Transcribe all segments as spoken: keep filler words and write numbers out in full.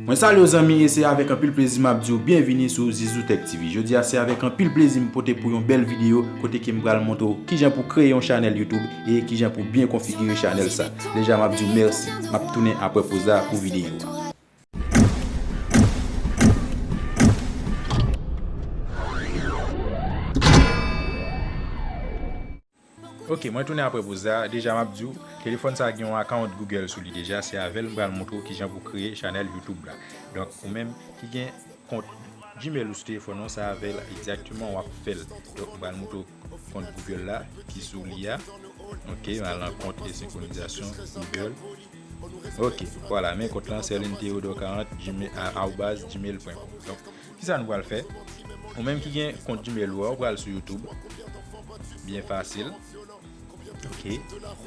Mwen salye w zanmi, e se avèk anpil plezi m ap di w byenvini sou Zizou Tech T V. Jodi a se avèk anpil plezi m pote pou yon bèl videyo kote ke m pral montre w kijan pou kreye yon chanèl YouTube e kijan pou byen konfigire chanèl sa. Deja m ap di w mèsi, m ap tounen apre poz la pou videyo a. Ok, mwen tounen apre poz la. Deja m ap di w, telefòn sa gen yon account Google sou li deja. Se avè l m pral montre w kijan pou kreye chanèl YouTube la. Donk, ou menm ki gen kont Gmail ou sou telefòn ou, se avè l egzakteman w ap fè l. Donk, m pral montre w kont Google la ki sou li a. Ok, m al nan kont e senkronizasyon Google. Ok, vwala, men kont lan, Serlin Theodore quarante, gmail, a, arobase gmail point com. Donk, kisa nou pral fè? Ou menm ki gen kont Gmail ou a, ou pral sou YouTube. Byen fasil. Ok.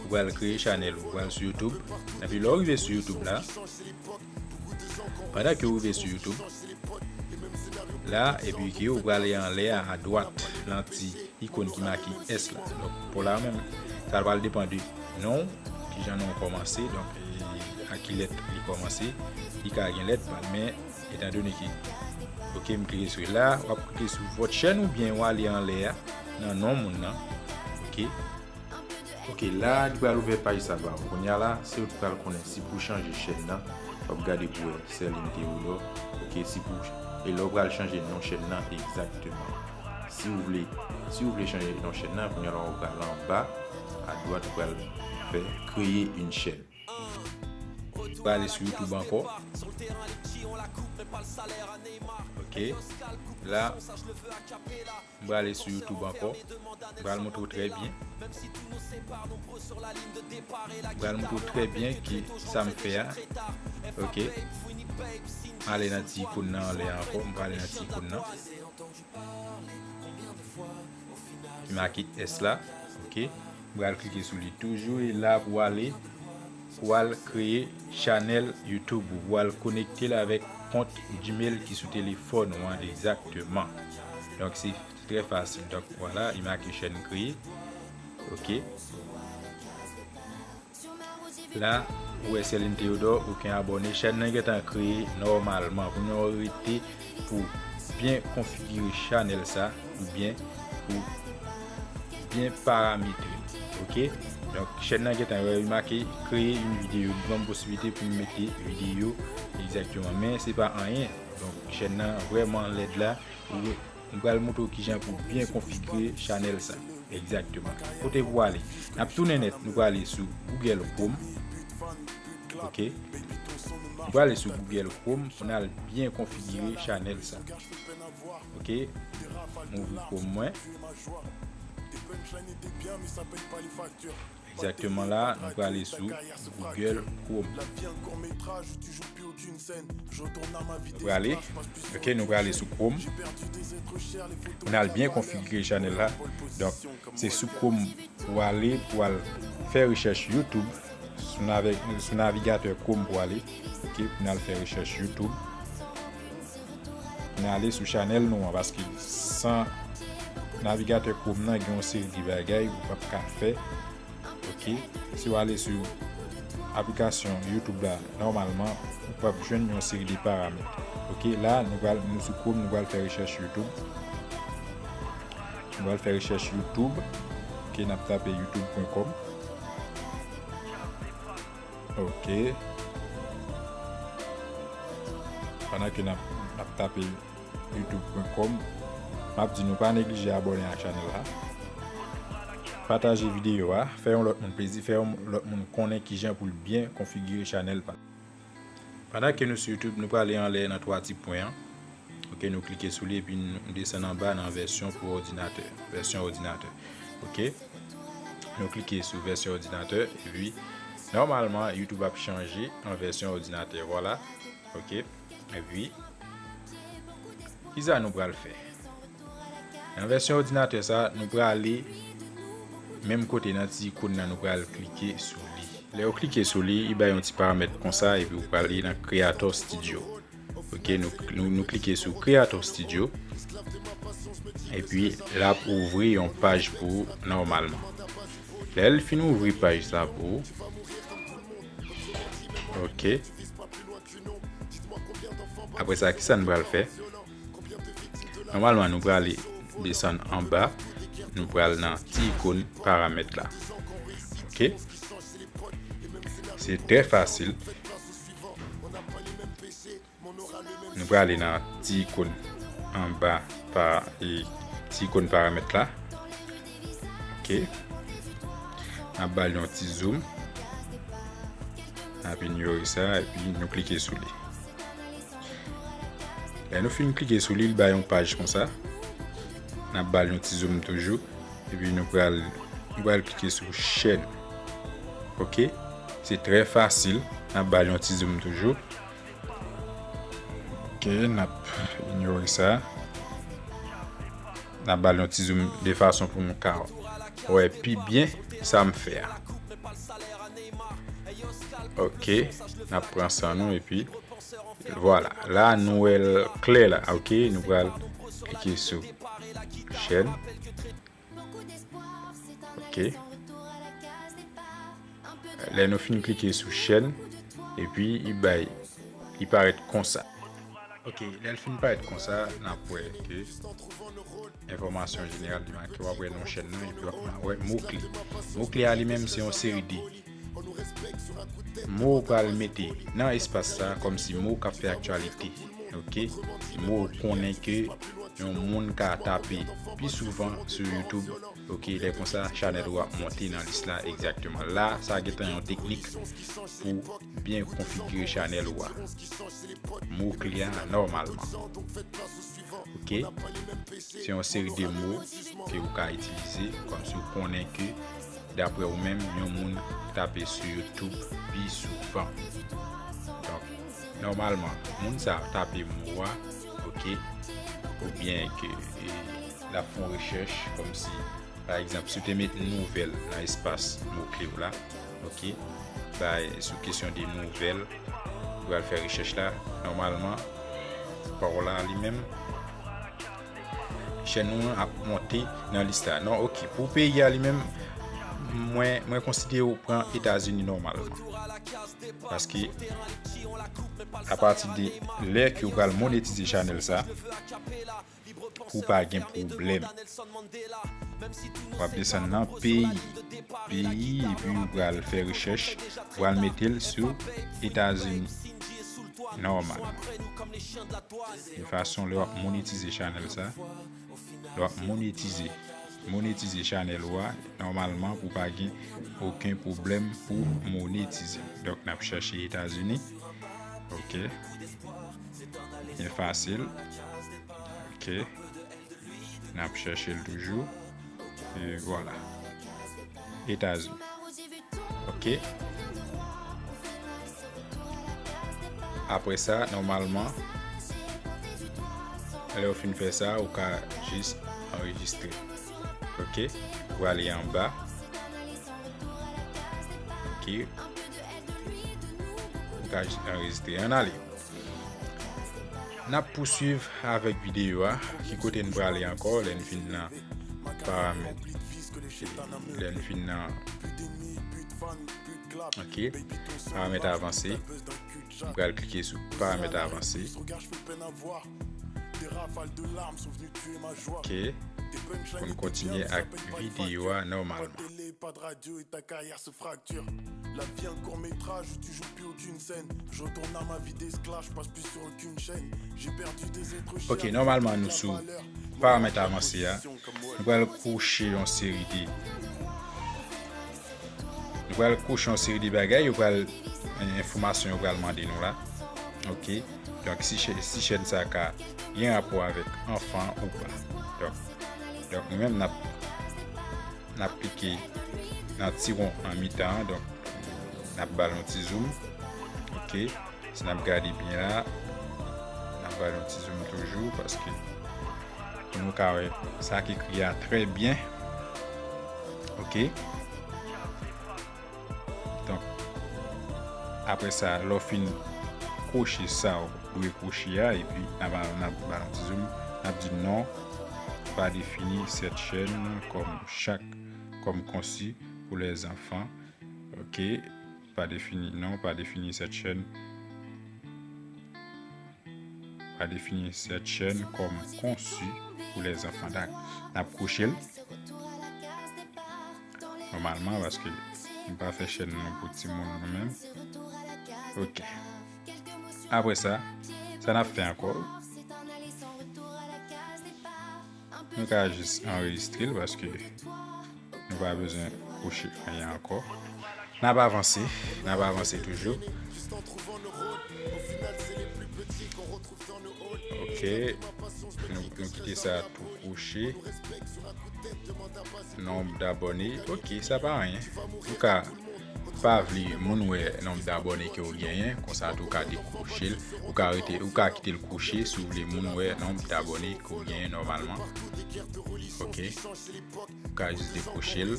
Ou pral kreye chanèl ou, ou pral sou YouTube. Epi lè w rive sou YouTube la, pandan ke w rive sou YouTube, la, epi ke ou prale anlè a, adwat, nan ti ikòn ki make S la. Donk, pou la menm, sa pral depann de non w, kijan non w kòmanse, donk, e, ak ki lèt li kòmanse, li ka gen lèt pa l, men, etandone ke, ok, m klike sou la, w ap klike sou vòt chèn oubyen w ale anlè a, nan non moun nan, ok. Ok, la, li pral ouvè paj sa ba ou. Kounye a la, se ou ki pral konnen si pou chanje chèn nan, w ap gade pou wè Serlin Theodore, ok, si pou, e lè w pral chanje non chèn nan egzakteman. Si w vle, si w vle chanje non chèn nan, kounye a la, w pral anba, adwat, w pral fè kreye yon chèn. Prale sou YouTube ankò. Ok. La, m prale sou YouTube ankò. M pral montre w trè byen. M pral montre w trè byen ki sa m fè a. Ok. M ale nan ti ikòn nan anlè ankò. M prale nan ti ikòn nan. Ki make S la. Ok. M pral klike sou li toujou e la pou ale, pou al kreye chanèl YouTube ou, pou al konekte l avèk kont Gmail ki sou telefòn ou an egzakteman. Donk, se trè fasil. Donk, vwala, li make chèn kreye. Ok. La, ou wè Serlin Theodore, okenn abòne. Chèn nan gentan kreye nòmalman. Kounye a w rete pou byen konfigire chanèl sa, oubyen pou byen parametre. Ok? Donk, chèn nan gentan, wè, li make kreye yon videyo. Li ban m posiblite pou m mete videyo egzakteman. Men, se pa anyen. Donk, chèn nan vrèman lèd la. Ou, m pral montre w kijan pou byen konfigire chanèl sa. Egzakteman. Kote pou ale? N ap tounen nèt, nou prale sou Google Chrome. Ok. Nou prale sou Google Chrome pou n al byen konfigire chanèl sa. Ok. M ouvri Chrome mwen. Egzakteman la, nou prale sou Google Chrome. Nou prale, ok, nou prale sou Chrome. Pou n al byen konfigire chanèl la. Donk, se sou Chrome pou ale, pou al fè rechèch YouTube. Sou nave-, sou navigatè Chrome pou ale. Ok, pou n al fè rechèch YouTube. Pou n ale sou chanèl nou an, paske san navigatè Chrome nan, gen yon seri de bagay ou p ap ka fè. Ok, si w ale sou aplikasyon YouTube la, nòmalman, ou p ap jwenn yon seri de paramèt. Ok, la, nou pral, nou sou Chrome, nou pral fè rechèch YouTube. Nou pral fè rechèch YouTube. Ok, n ap tape youtube point com. Ok. Pandan ke n ap, n ap tape youtube point com, m ap di nou pa neglije abòne ak chanèl la. Pataje videyo a, fè yon lòt moun plezi, fè yon lòt moun konnen kijan pou l byen konfigire chanèl pa l. Pandan ke nou sou YouTube, nou prale anlè nan twa ti pwen an. Ok, nou klike sou li epi nou desann anba nan vèsyon pou òdinatè. Vèsyon òdinatè. Ok. Nou klike sou vèsyon òdinatè epi nòmalman YouTube ap chanje an vèsyon òdinatè. Vwala. Ok. Epi kisa nou pral fè? Nan vèsyon òdinatè sa, nou prale menm kote nan ti ikòn nan, nou pral klike sou li. Lè w klike sou li, li bay yon ti paramèt konsa epi w prale nan Creator Studio. Ok, nou, nou, nou klike sou Creator Studio. Epi l ap ouvri yon paj pou ou nòmalman. Lè l fin ouvri paj sa pou ou, ok. Apre sa, kisa nou pral fè? Nòmalman, nou prale desann anba, nou pral nan ti ikòn paramèt la. Ok? Se trè fasil. Nou prale nan ti ikòn anba pa e ti ikòn paramèt la. Ok. N ap ba l yon ti zoom. N ap inyore sa epi nou klike sou li. Lè nou fin klike sou li, li bay yon paj konsa. N ap ba l yon ti zoom toujou. Epi nou pral nou pral klike sou chèn. Ok. Se trè fasil. N ap ba l yon ti zoom toujou. Ok, n ap inyore sa. N ap ba l yon ti zoom de fason pou nou ka wè pi byen sa m fè a. Ok, n ap pran san nou epi vwala. La, nou wè l klè la. Ok, nou pral klike sou chèn. Ok. Lè nou fin klike sou chèn, epi li bay, li parèt konsa. Ok, lè l fin parèt konsa, n ap wè ke enfòmasyon jeneral li make, w ap wè non chèn nan, epi w ap wè mo kle. Mo kle a li menm se yon seri de mo w pral mete nan espas sa, kòmsi mo k ap fè aktyalite. Ok? Mo w konnen ke yon moun ka tape pi souvan sou YouTube. Ok, lè konsa, chanèl ou ap monte nan lis la egzakteman. La, sa gentan yon teknik pou byen konfigire chanèl ou a. Mo kle a nòmalman. Ok? Se yon seri de mo ke ou ka itilize, kòmsi ou konnen ke, daprè ou menm, yon moun tape sou YouTube pi souvan. Donk, nòmalman, moun sa a tape mo a, ok, oubyen ke, e, l ap fè yon rechèch, kòmsi, pa egzanp, si w te met nouvèl nan espas mo kle w la, ok, bay sou kesyon de nouvèl, ou pral fè rechèch la, nòmalman, pa w la li menm, chèn nou an ap monte nan lis la. Non, ok, pou peyi a li menm, mwen, mwen konsidere w pran Etazini nòmalman. Paske, apati de lè ke w pral monetize chanèl sa, pou pa gen pwoblèm. W ap desann nan peyi. Peyi, epi w pral fè rechèch, w pral mete l sou Etazini. Nòmal. Yon fason lè w ap monetize chanèl sa, lè w ap monetize, monetize chanèl ou a, nòmalman pou pa gen okenn pwoblèm pou monetize. Donk, n ap chèche Etazini. Ok. Byen fasil. Ok. N ap chèche l toujou. E vwala. Etazini. Ok. Apre sa, nòmalman, lè w fin fè sa, ou ka jis anrejistre. Ok. Ou ale anba. Ok. Ou ka jis anrejistre. Ann ale. N ap pouswiv avèk videyo a. Ki kote n prale ankò lè n fin nan paramèt? Lè n fin nan, ok, paramèt avanse. M pral klike sou paramèt avanse. Ok. Pou n kontinye ak videyo a nòmalman. Ok, nòmalman nou sou paramèt avanse a. Nou pral kouche yon seri de Nou pral kouche yon seri de bagay, yo pral, eh, enfòmasyon yo pral mande nou la. Ok. Donk, si chè-, si chèn sa ka gen rapò avèk anfan ou pa. Donk, donk nou menm n ap, n ap klike nan ti won nan mitan an. Donk, n ap ba l yon ti zoom. Ok. Si n ap gade byen la, n ap ba l yon ti zoom toujou, paske pou nou ka wè sa k ekri a trè byen. Ok. Donk, apre sa, lè w fin kwoche sa w dwe kwoche a, epi n ap, n ap ba l yon ti zoom, n ap di non, pas définir cette chaîne comme chaque, comme conçu pour les enfants. Ok, pas définir, non, pas définir cette chaîne. a défini cette chaîne comme conçue pour les enfants. Dak, n ap kouche l nòmalman paske nou pa fè chèn nan pou timoun nou menm. Ok. Apre sa, sa n ap fè ankò? Nou ka jis anrejistre l paske nou pa bezwen kouche anyen ankò. N ap avanse, n ap avanse toujou. Ok, nou, nou kite sa tou kouche. Nonb dabòne, ok, sa pa anyen. Ou ka pa vle moun wè nonb dabòne ke w genyen, konsa tou ou ka dekouche l, ou ka rete, ou ka kite l kouche si w vle moun wè nonb dabòne ke w genyen nòmalman. Ok. Ou ka jis dekouche l.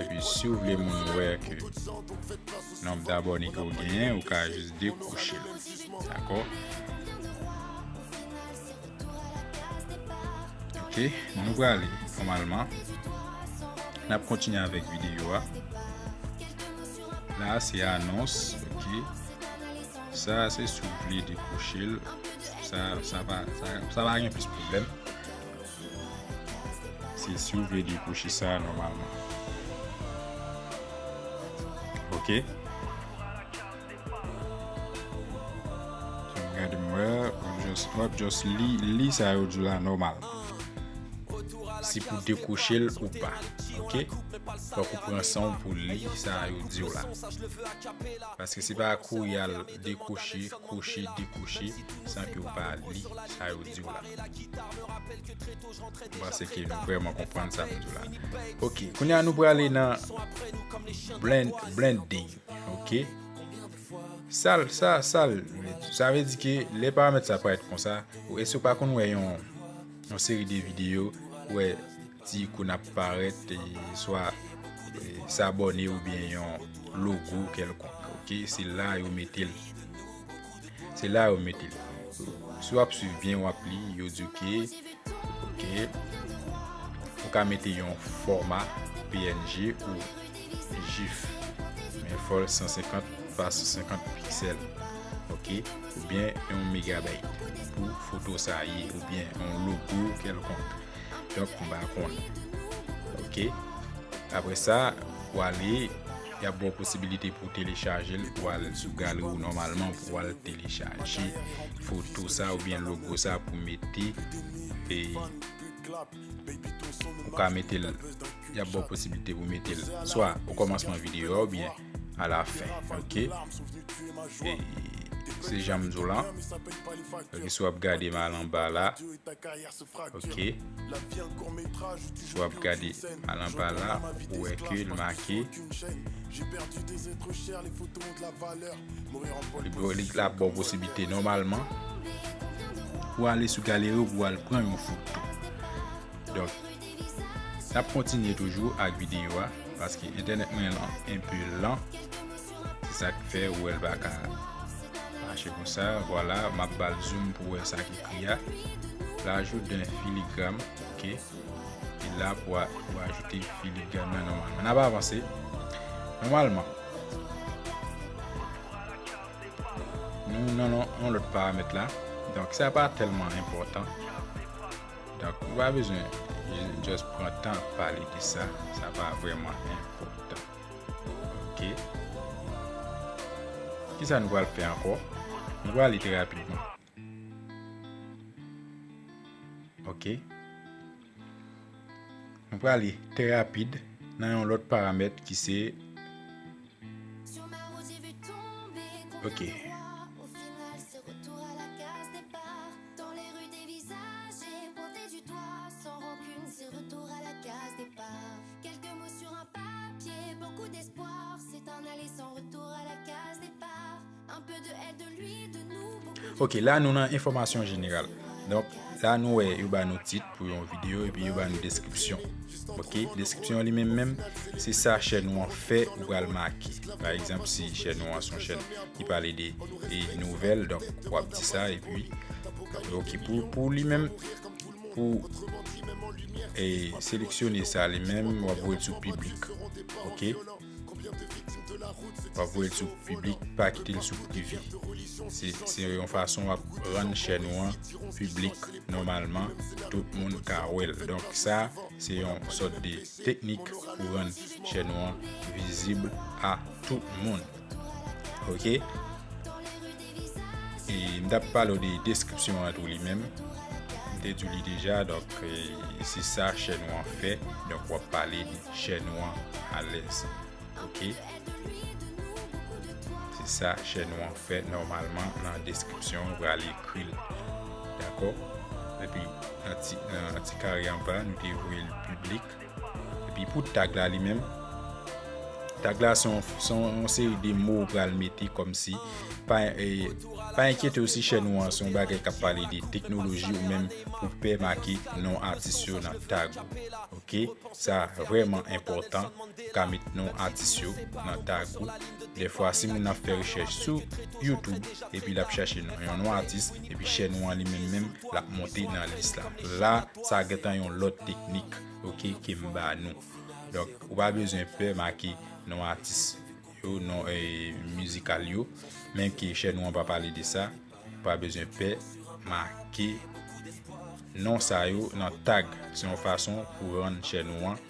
Epi si w vle moun wè ke nonb dabòne ke w genyen, ou ka jis dekouche l. Dakò? Ok, nou prale nòmalman. N ap kontinye avèk videyo a. La, se anons, ok. Sa, se si w vle dekouche l. Sa, sa pa, sa, sa pa gen plis pwoblèm. Se si w vle dekouche sa nòmalman. Ok. Gade m wè, w ap just, w ap just li, li sa yo di w la nòmalman. Si pou dekouche l ou pa. Ok? Fòk ou pran san w pou li sa yo di w la. Paske se pa kouri al dekouche, kouche, dekouche, san ke w pa li sa yo di w la. M panse ke nou vrèman konprann sa m di w la. Ok, kounye a nou prale nan blend, blending. Ok. Sa l, sa, sa l, sa vle di ke lè paramèt sa parèt konsa, ou, èske w pa konn wè yon, yon seri de videyo, ou wè ti ikoun ap parèt, e, swa, e, sabòne oubyen yon logo kèlkonk, ok? Se la yo mete l. Se la yo mete l. Si w ap swiv byen, w ap li, yo di w ke, ok, ou ka mete yon fòma P N G ou GIF, men fò l san senkant pa san senkant piksèl, ok, oubyen yon megabayt pou foto sa ye, oubyen yon logo kèlkonk. Donk, m pa konnen. Ok. Apre sa, ou ale, y ap ba w posibilite pou w telechaje l, pou w al sou galeri w nòmalman, pou w al telechaje foto sa oubyen logo sa pou mete, e, ou ka mete l, y ap ba w posibilite pou w mete l swa o kòmansman videyo a oubyen a la fen, ok? E se jan m di w lan, ok, si w ap gade m al anba la, ok, si w ap gade al anba la, ou wè ke l make, li, li, l ap ba w posibilite nòmalman pou w ale sou galeri w pou w al pran yon foto. Donk, n ap kontinye toujou ak videyo a, paske entènèt mwen lan enpe lan. Se sa k fè ou wè l pa ka mache konsa. Vwala, m ap ba l zoom pou wè sa k ekri a. L'ajout d'un filigrane, ok. E la pou a, pou ajoute filigrane nan nòmalman. N ap avanse. Nòmalman, nou nan yon, yon lòt paramèt la. Donk, sa pa tèlman enpòtan. Donk, ou pa bezwen just pran tan ap pale de sa. Sa pa vrèman enpòtan. Ok. Kisa nou pral fè ankò? Nou pral li trè rapidman. Ok. Nou pral li trè rapid nan yon lòt paramèt ki se Ok. Ok, la nou nan enfòmasyon jeneral. Donk, la nou wè yo ba nou tit pou yon videyo epi yo ba nou deskripsyon. Ok, deskripsyon an li menm menm, se sa chèn ou an fè ou pral make. Pa egzanp, si chèn ou an se yon chèn ki pale de, e, nouvèl, donk w ap di sa epi, ok, pou, pou li menm, pou, e, seleksyone sa li menm, w ap voye l sou piblik. Ok? w ap voye l sou piblik, pa kite l sou prive. Se, se yon fason w ap rann chèn ou an piblik nòmalman, tout moun ka wè l. Donk sa, se yon sòt de teknik pou rann chèn ou an vizib a tout moun. Ok? E m t ap pale w de deskripsyon an tou li menm. M te di w li deja, donk, e, se sa chèn ou an fè. Donk, w ap pale de chèn ou an alèz. Ok? Se sa chèn ou an fè nòmalman nan deskripsyon, ou prale ekri l. Dakò? Epi, nan ti, nan ti kare anba, nou te voye l piblik. Epi pou tag la li menm, tag la se yon, se yon seri de mo ou pral mete kòmsi, pa, e, pa enkyete w si chèn ou an se yon bagay k ap pale de teknoloji ou menm pou pè make non atis yo nan tag ou. Ok? Sa vrèman enpòtan, ou ka met non atis yo nan tag ou. Dèfwa, si moun nan ap fè rechèch sou YouTube, epi l ap chache non, yon non atis, epi chèn ou an li menm menm, l ap monte nan lis la. La, sa gentan yon lòt teknik, ok, ke m ba nou. Donk, ou pa bezwen pè make non atis yo, non, e, mizikal yo, menm ke chèn ou an pa pale de sa, ou pa bezwen pè make non sa yo nan tag. Se yon fason pou rann chèn ou an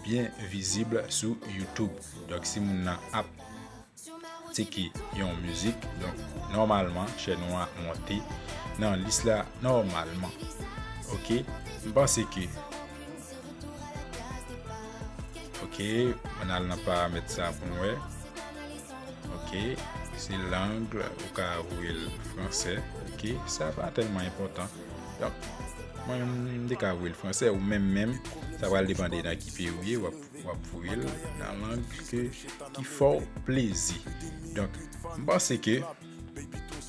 byen vizib sou YouTube. Donk, si moun nan ap tcheke yon mizik, donk, nòmalman, chèn ou an ap monte nan lis la nòmalman. Ok? M panse ke, ok, ann al nan paramèt sa pou n wè. Ok, se lang, ou ka voye l fransè. Ok, sa pa tèlman enpòtan. Donk, mwen, m te ka voye l fransè, ou menm menm, sa pral depande nan ki peyi ou ye, w ap, w ap voye l nan lang ke, ki fè w plezi. Donk, m panse ke,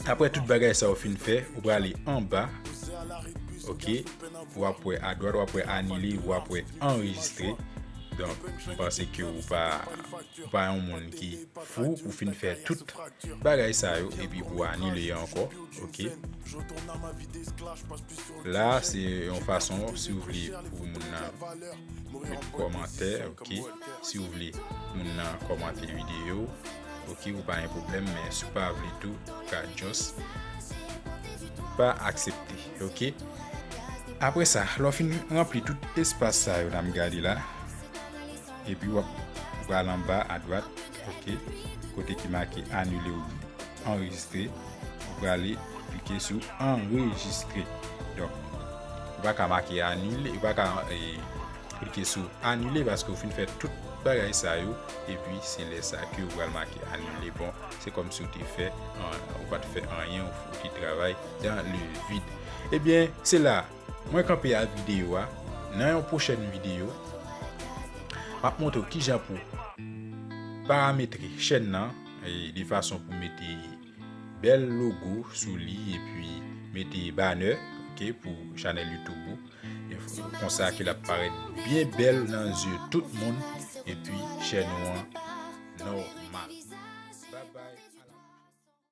apre tout bagay sa ou fin fè, ou prale anba, ok, w ap wè adwat, w ap wè anile, w ap wè anrejistre. Donk, m panse ke ou pa, ou pa yon moun ki fou pou fin fè tout bagay sa yo, epi pou anile ankò, ok. La, se yon fason, si w vle pou moun nan met kòmantè, ok. Si w vle moun nan kòmante videyo, ok, ou pa gen pwoblèm, men si w pa vle tou, ou ka just pa aksepte, ok. Apre sa, lè w fin ranpli tout espas sa yo n ap gade la, epi w ap, ou pral anba adwat, ok, kote ki make anile oubyen anrejistre, ou prale klike sou anrejistre. Donk, ou pa ka make anile, ou pa ka, e, klike sou anile paske ou fin fè tout bagay sa yo, epi se lè sa ke ou pral make anile. Bon, se kòmsi ou te fè, an, ou pa t fè anyen, ou, ou te travay dans le vide. Ebyen, se la mwen kanpe ak videyo a. Nan yon pwochèn videyo, m ap montre w kijan pou parametre chèn nan, e, de fason pou mete bèl logo sou li, epi mete banner, ok, pou chanèl YouTube ou. E konsa ke l ap parèt byen bèl nan zye tout moun, epi chèn ou an nòmal.